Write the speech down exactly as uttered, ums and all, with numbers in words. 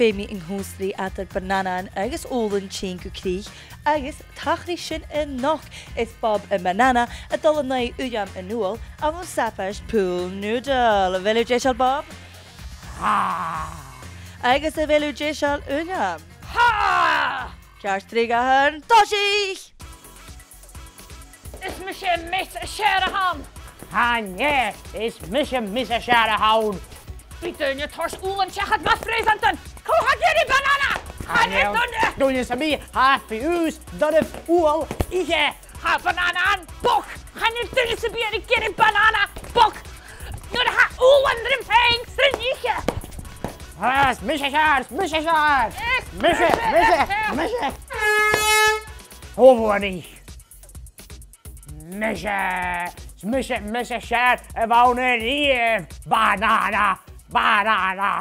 Bidh mi an-còmhnaidh eadar bananathan agus ubhal a' tighinn gu crìch, agus tachraidh sin a-nochd, is Bob am banana a' dol an aghaidh Uilleam an ubhal ann an sabaid pool noodle. A bheil thu deiseil, Bob? Tha! Agus a bheil thu deiseil, Uilleam? Tha! Ceart, trì, dhà, aon, tòisich! Is mise Miss Sear a th' ann. Chan e, is mise Miss Sear a th' ann. Bidh daoine a' toirt ubhal seachad mo phreusantaichean. Cò tha ag iarraidh banana? Chan eil duine. Duine sam bith, tha fios, duine ubhal ithe. Tha banana ann, bochd. Chan eil duine sam bith ag iarraidh banana, bochd. Nuair a tha ubhal rim faighinn, rin ithe. Ah, is mise Sear, is mise Sear. Is mise, mise, mise. Ò, bhuannaich. Mise, is mise, mise Sear a bh' ann a-riamh. Banana, banana.